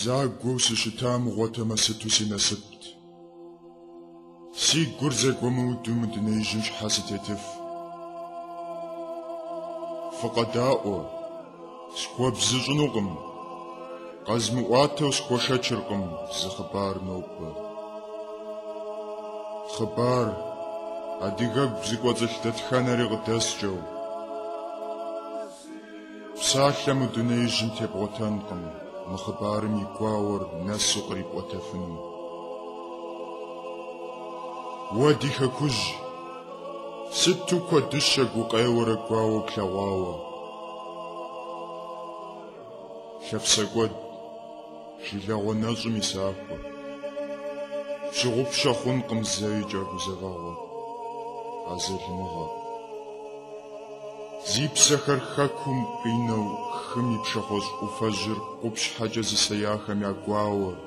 Бзагуэу сыщыта мыгъуэтэмэ, сыту си насыпт. Си гур зэгуэмыуду мы дунеижьым щхьэ сытетыф? Фыкъэдаӏуэ, схуэбзыщӏынукъым, къэзмыӏуатэу схуэшэчыркъым зы хъыбар нобэ. Хъыбар, адыгэгу зыкӏуэцӏылъ дэтхэнэри къыдэскӏэу. Псалъэ мы дунеижьым тебгъуэтэнкъым мы хъыбарым и гуауэр нэсу кърипӏуэтэфыну. Уэ ди хэкужь, сыту куэдыщэ гукъеуэрэ гуауэу плъэгъуауэ. Лъапсэкӏуэд, жылэгъуэ нэщӏым и сахуэ. Пщыгъупщэ хъункъым зэикӏ а гузэвэгъуэр, а залымыгъэр. Зи псэхэр хэкум къинэу хым и пшахъуэщӏ ӏуфэжьыр къупщхьэкӏэ зысеяхэм я гуауэр.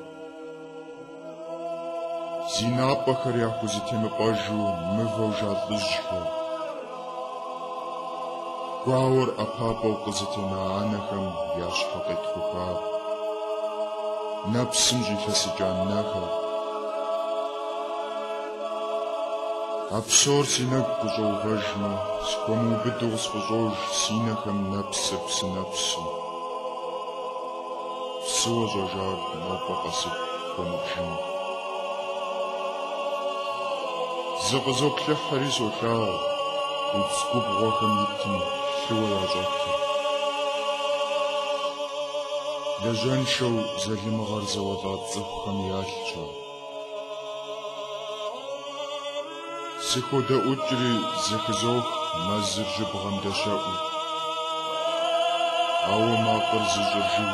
Зи напӏэхэр яхузэтемыпӏэжу мывэу жа лӏыжьхэр. Гуауэр ӏэпапӏэу къызытена анэхэм я щхьэ къетхъухар. Нэпсым щӏилъэсыкӏа нэхэр. А псор си нэгу къыщӏэувэжмэ, схуэмыубыду къысфӏыщӏож си нэхэм нэпсыр псынэпсу. Псыуэ щӏэжар нобэ къэсыху пхуэмыбжын. Зыкъызоплъыхьри солъагъу удз губгъуэхэм итым лъыуэ ящӏэтыр. Лажьэншэу залымыгъэр зэуэлӏа цӏыхухэм ялъщ ар. Сыходэӏукӏри, зэхызох мэзыр жьыбгъэм дэщэӏуу. Ауэ макъыр зыщӏыр жыгкъым.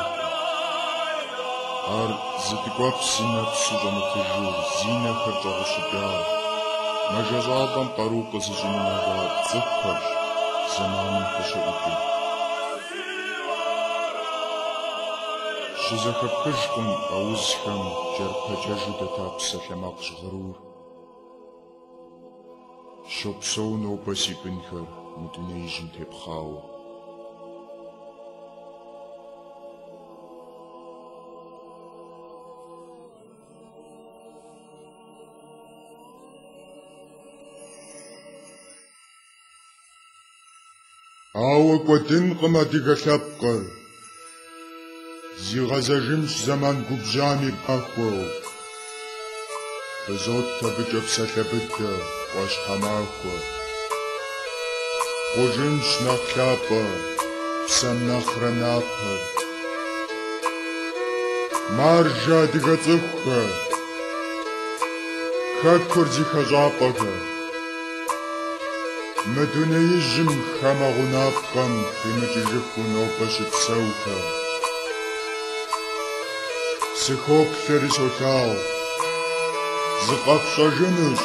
Ар зы ткӏуэпси нэпсу щӏэмытыжу зи нэхэр щӏэгъущыкӏа, мэжэщӏалӏэм къару къызыщӏимынэжа цӏыхухэрщ зэманым хэщэӏукӏыр. Щызэхэпхыжкъым аузхэм джэрпэджэжу дэта псалъэмакъ жьгъырур. Щопсэу нобэ си бынхэр мы дунеижьым тепхъауэ. Ауэ кӏуэдынкъым адыгэ лъэпкъыр. Зигъэзэжынщ зэман губжьам и пэхуэу. Фызот абыкӏэ псалъэ быдэ, ӏуащхьэмахуэ. Хъужынщ нэхъ лъапӏэ, псэм нэхърэ напэр. Маржэ адыгэ цӏыхухэ, хэкур зи хэщӏапӏэхэ. Мы дунеижьым хамэ гъунапкъэм къимыкӏыжыфу нобэ щыпсэухэ. Сыхоплъэри солъагъу, зыкъэфщӏэжынущ.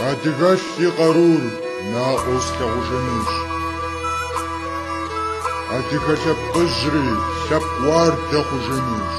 Адыгэлъ и къарур наӏуэу слъагъужынущ. Адыгэ лъэпкъыжьри лъэпкъ уардэ хъужынущ.